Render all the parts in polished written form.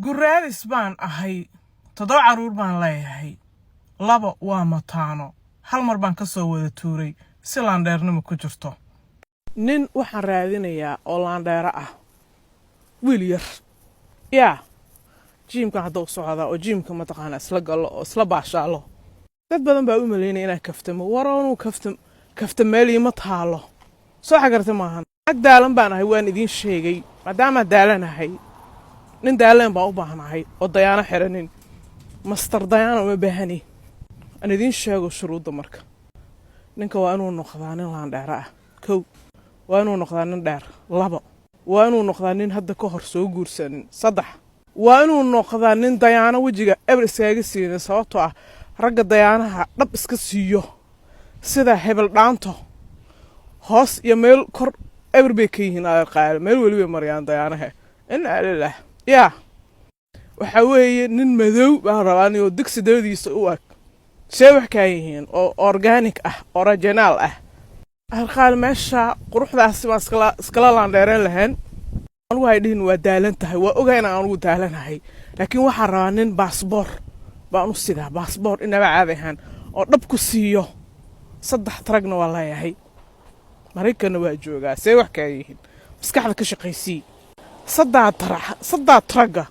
Guraadis baan ahay, 7 caruur baan leeyahay, 2 waa mataano, hal mar baan ka soo wada tuuray si laandheernimo ku jirto. Nin waxaan raadinayaa oo laandheero ah, wiil yar yaa gymkan hadda u socdaa oo gymka mataqaana isla galo oo isla baashaalo. Dad badan baa u malaynaya inaan kaftamo. Waroonuu kaftam kafta meel iima taalo, soo xagarta maahan. Ag daalan baan ahay, waan idiin sheegay. Maadaamaan daalanahay, nin daalan baan u baahnahay oo dayaano xiranin. Master dayaano uma baahani. Aan idiin sheego shuruudda. Marka ninka waa inuu noqdaa nin laandheero ah, kow. Waa inuu noqdaa nin dheer, labo. Waa inuu noqdaa nin hadda ka hor soo guursanin, saddex. Waa inuu noqdaa nin dayaano wejiga eber iskaga siinin, sababtoo ah ragga dayaanaha dhab iska siiyo sida hebel dhaanto hoos iyo meel kor eber bay ka yihiin. Adeerqaale meel weli bay marayaan dayaanaha. Inaa lilah. Yaa waxaa weeye, nin madow baan rabaa niyoo digsi dabadiisa u ag see wax kaa yihiin oo organic ah, original ah. Adeerqaale, meesha quruxdaasi baan iskala laandheereen lahayn. Anugu hay dhihin waa daalan tahay, waa ogaa inaan anugu daalanahay, laakiin waxaan rabaa nin baasboor baan u sidaa, baasboor inaba caadi ahaan oo dhab ku siiyo. 3 truckna waa leeyahay, Maraykanna waa joogaa. See wax kaa yihiin? Maskaxda ka shaqaysii. Saddaa truckga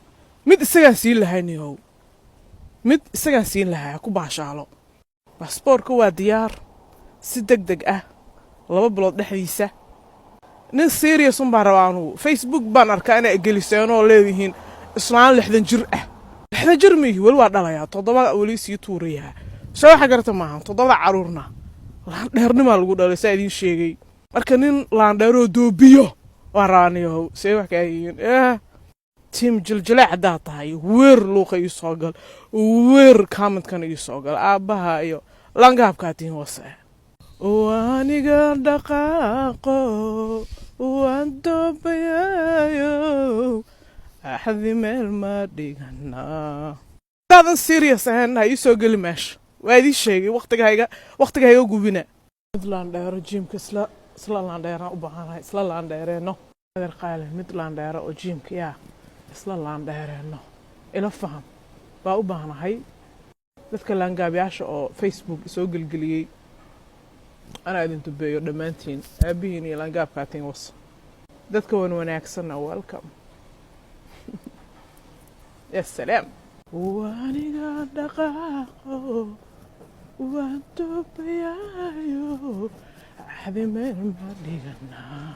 mid isagaan siin lahay niyow, mid isagaan siin lahaa ku baashaalo. Baasboorka waa diyaar si deg deg ah, 2 bilood dhexdiisa. Nin serious un baan rabaa anugu. Facebook baan arkaa inay geliseen oo leedihiin islaan 60 jir ah. 60 jir miihi, weli waa dhalayaa, 7 weli sii tuurayaa. Soo waxa garata maaha, 7 caruurna laandheernimaa lagu dhalay, saa idiin sheegay. Marka nin laandheeroo doobiyo waan rabaa niyahow. See wax kaa yihiin? Team jiljileec haddaad tahay, weer luuqa ii soo gal, weer commentkana ii soo gal. Aabbaha iyo langaabkaa tihiin wase. Waaniga dhaqaaqo, waan doobayayo, axdi meel ma dhiganaa. Haddaadan serious ahayn, ha ii soo geli meesha. Waa idiin sheegay, waqtigahayga waqtigahayga gubina. Mid laandheero gymka isla laandheeraan u baahanahay, isla laandheereenno. Adeer qaale, mid laandheero oo gymka yaa isla laandheereenno, ila faham baa u baahnahay. Dadka laangaabyaasha oo Facebook soo gelgeliyey, anaa idin dubeeyo dhammaantiin, aabbihiin iyo laangaabkaatiin was. Dadka wan wanaagsanna, welcome. Ya salaam. Waaniga dhaqaaqo, waan doobayaayo, axdi meel ma dhiganaa.